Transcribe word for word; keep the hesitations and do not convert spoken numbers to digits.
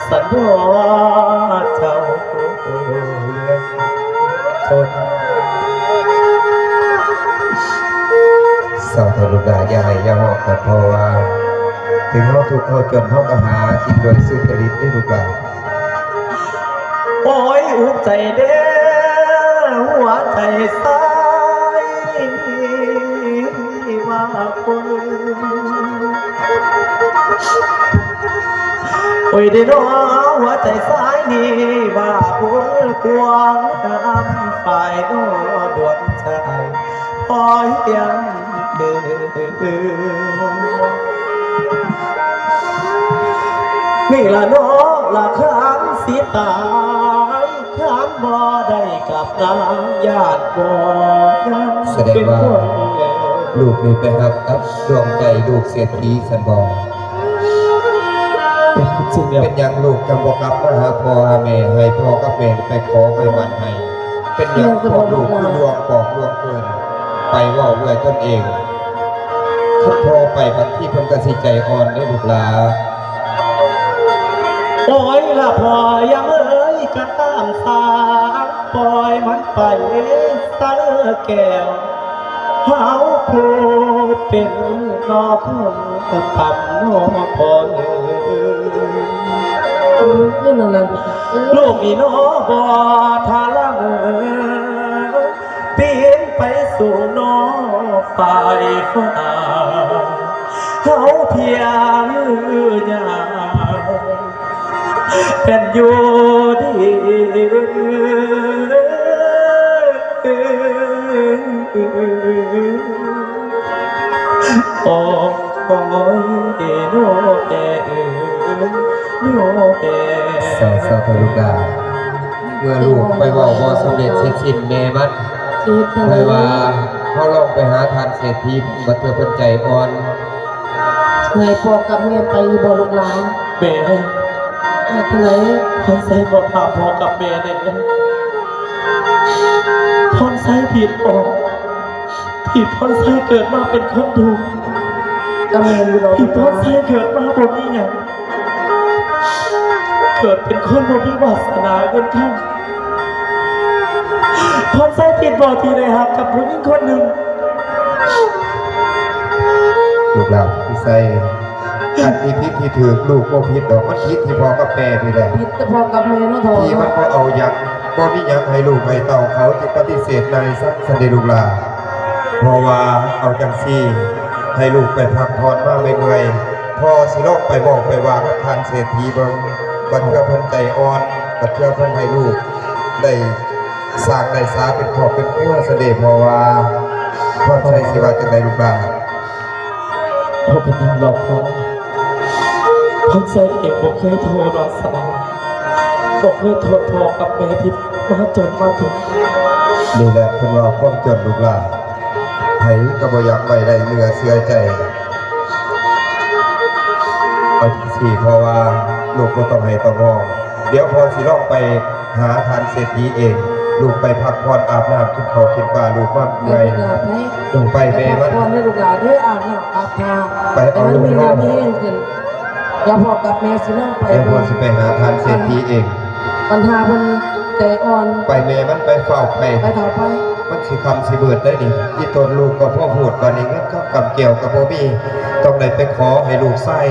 สันพ่อเจ้าเลือกทน เศร้าเถอะลูกหลาน อย่าไห้อย่าฮ้องกัน เพราะว่า ถึงเฮาทุกข์เฮาจน เฮาก็หากินโดยสุจริตเด้อลูกหลาน โอ้ย อุกใจเด้อ หัวใจสายนี้ว่าคน โอ้ยเด้อน้อ หัวใจสายนี้ว่าบุญกว้าง น้ำฝ่ายน้อดวงใจ พอเพียงเดิน นี่ละน้อละคันสิตาย คันบ่ได้กลับนาง ญาติบ่ยัง แสดงว่า เป็นห่วง ลูกนี่ไปฮักกับดวงใจลูกเศรษฐีซั่นบ่ เป็นความจริงแล้ว เป็นหยังลูกจั่งบ่กลับมาหาพ่อหาแม่ ให้พ่อกับแม่ไปขอไปหมั่นให้ เป็นหยังพ่อลูกคือล่วงปอกล่วงเปื้อน ไปเว้าด้วยตนเอง คันพ่อไปบางทีเพิ่นก็สิใจอ่อนเด้อลูกหลา โอ้ยละพ่อยังเอ้ย ก็ตามสา ปล่อยมันไปซะเด้อแก้ว เฮาผู้เป็นน้องต่ำน้องพอ นี่นั่นแหละ ลูกนี่น้อบ่ทาละเมอ ปีนไปสู่นอกฝ่ายฟ้า เฮาเพียงยามเป็นอยู่ดี โอ้ย โนแม่เอ๋ย โนแม่ สาธุ ลูกหลาน เมื่อลูกไปเว้าบ่สำเร็จเสร็จสิ้นแม่มัน คิดจัง เผยว่าเฮาลองไปหาท่านเศรษฐีมาเพื่อเพิ่นใจอ่อน ให้พ่อกับแม่ไปอยู่บ่ลูกหลาน แม่ ไปทางไหน พรไซขอถามพ่อกับแม่แหน่ พรไซผิดบ่ ที่พรไซเกิดมาเป็นคนทุกข์ ก็แม่นอยู่ดอก ที่พรไซเกิดมาบ่มีหยัง เกิดเป็นคนบ่มีวาสนาเงินคำ พรไซผิดบ่ที่ได้ฮักกับผู้หญิงคนหนึ่ง ลูกหลานพรไซ อันที่ผิดที่ถูกลูกบ่ผิดดอก มันผิดที่พ่อกับแม่นี่แหละ ผิดแต่พ่อกับแม่เนาะเฒ่า ที่มันบ่เอาหยัง บ่มีหยังให้ลูกให้เต้าเขา จึงปฏิเสธนายสั่งซั้นเด้อลูกหลาน เพราะว่าเอาจั่งซี้ ให้ลูกไปพักผ่อนมาเมื่อยๆ พ่อสิลองไปเว้าไปว่ากับท่านเศรษฐีเบิ่ง บัดเทื่อเพิ่นใจอ่อน บัดเทื่อเพิ่นให้ลูกได้สร้างได้สาเป็นครอบเป็นครัวซั้นเด้อ เพราะว่าพรไซสิว่าจั่งใดลูกหลาน บ่เป็นหยังดอกพ่อ พรไซเองบ่เคยโทษวาสนา บ่เคยโทษพ่อกับแม่ที่มาจนมาถึง นี่แหละเพิ่นว่าความจนลูกหลาน ไผก็บ่อยากไปได้เนื้อเชื่อใจ เอาจั่งซี้ เพราะว่าลูกบ่ต้องไห้ต้องฮ้อง เดี๋ยวพ่อสิลองไปหาท่านเศรษฐีเอง ลูกไปพักผ่อนอาบน้ำกินข้าวกินปลา ลูกมาเมื่อย ไปลูกหลานไป ไปแม่มัน ไปพักผ่อนเด้อลูกหลานเด้อ อาบน้ำอาบท่า ไปเอา ให้มันมี ลูกนอน แรงมีแรงขึ้น เดี๋ยวพ่อกับแม่สิลองไป เดี๋ยวพ่อสิไปหาท่านเศรษฐีเอง ปัญหาเพิ่นใจอ่อน ไปแม่มันไปเฝ้าไป ไปเถาะไป มันสิค่ำสิมืดได้นี่ อีตนลูกก็พอพูด บัดนี้เงินคำกำแก้วก็บ่มี ต้องได้ไปขอให้ลูกชาย